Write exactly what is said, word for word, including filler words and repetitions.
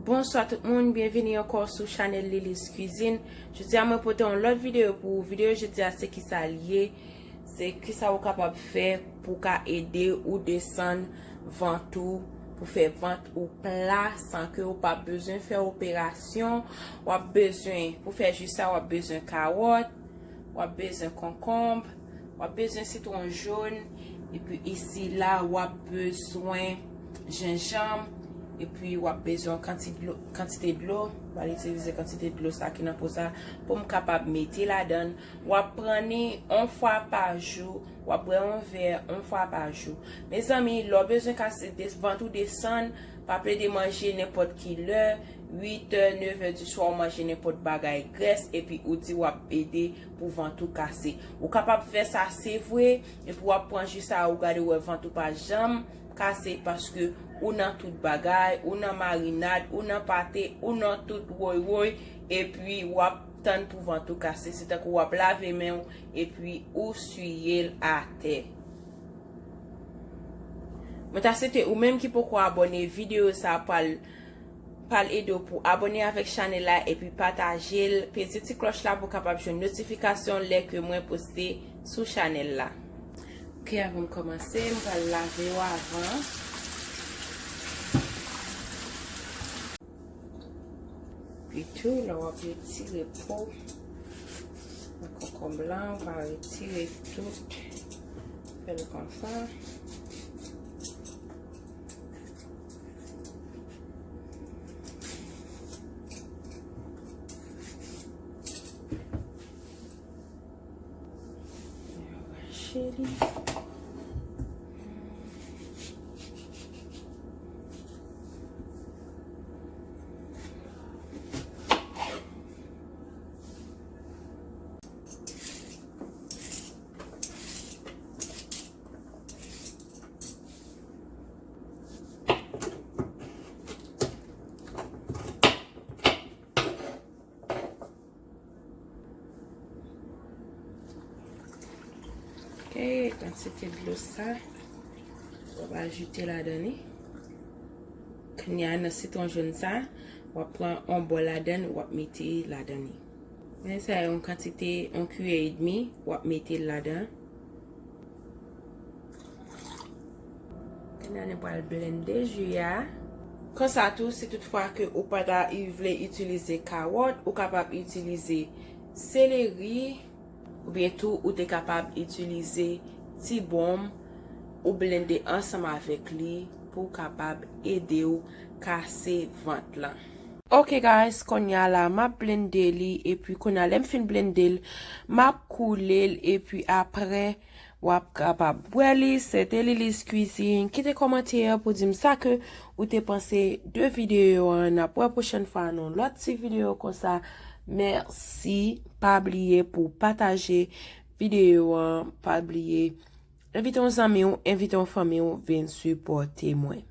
Bonswa tout moun, byenvini ankò sou chanèl Lily's Cuisine. Jodi a mwen pote yon lòt videyo pou ou. Videyo jodi a se kisa l ye, se kisa ou kapab fè pou ka ede ou desann vant ou, pou fè vant ou pla san ke ou pa bezwen fè operasyon. W ap bezwen, pou fè jis sa, w ap bezwen kawòt, w ap bezwen konkonb, w ap bezwen sitwon jòn, epi isi la, w ap bezwen jenjanm, epi w ap bezwen kantite dlo, kantite dlo. M pral itilize kantite dlo sa ki nan po sa pou m kapab mete ladan l. W ap pran li yon fwa pa jou, w ap bwè yon vè yon fwa pa jou. Mezanmi, lè w bezwen kase de-, vant ou desann, pa plede manje nenpòt ki lè, uit è, nèf è di swa, w manje nenpòt bagay grès, epi ou di w ap ede pou vant ou kase. Ou kapab fè sa, se vre, epi w ap pran ji sa, ou gade, ou wè vant ou pa janm kase, paske ou nan tout bagay, ou nan marinad, ou nan pate, ou nan tout woy woy, epi w ap tann pou vant ou kase. Se tankou w ap lave men w, epi ou siye l atè. Mwen ta swete ou menm ki poko abòne, videyo sa pral, pral ede w pou abòne avèk chanèl la epi pataje l, peze ti klòch la pou w kapab jwenn notifikasyon lè ke mwen poste sou chanèl la. Ok, avan m kòmanse, m pral lave yo avan. Epi tou, lè w ap retire po nan konkonb lan, ou va retire tout. Fè l konsa. Rache li. Ok, kantite dlo sa, w ap ajoute ladan li. Kounye a, nan sitwon jòn sa, w ap pran yon bò ladan, w ap mete ladan li. Men sa yon kantite, yon kiyè edmi, w ap mete l ladan. Kounye a nou pral blende ji a. Konsa tou, si toutfwa ke ou pa ta i-, vle itilize kawòt, ou kapab itilize seleri, oubyen tou ou te kapab itilize ti bonm ou blende ansanm avèk li pou kapab ede w kase vant lan. Ok guys, kounye a la, m ap blende li, epi kounye a lè m fin blende l, m ap koule l, epi apre, w ap kapab bwè li. Se te Lily's Cuisine. Kite kòmantè pou di m sa ke ou te panse de videyo an. N ap wè pwochèn fwa nan lòt ti videyo konsa. Mèsi. Pa bliye pou pataje videyo an. Pa bliye envite yon zanmi w, envite yon fanmi w vin sipòte mwen.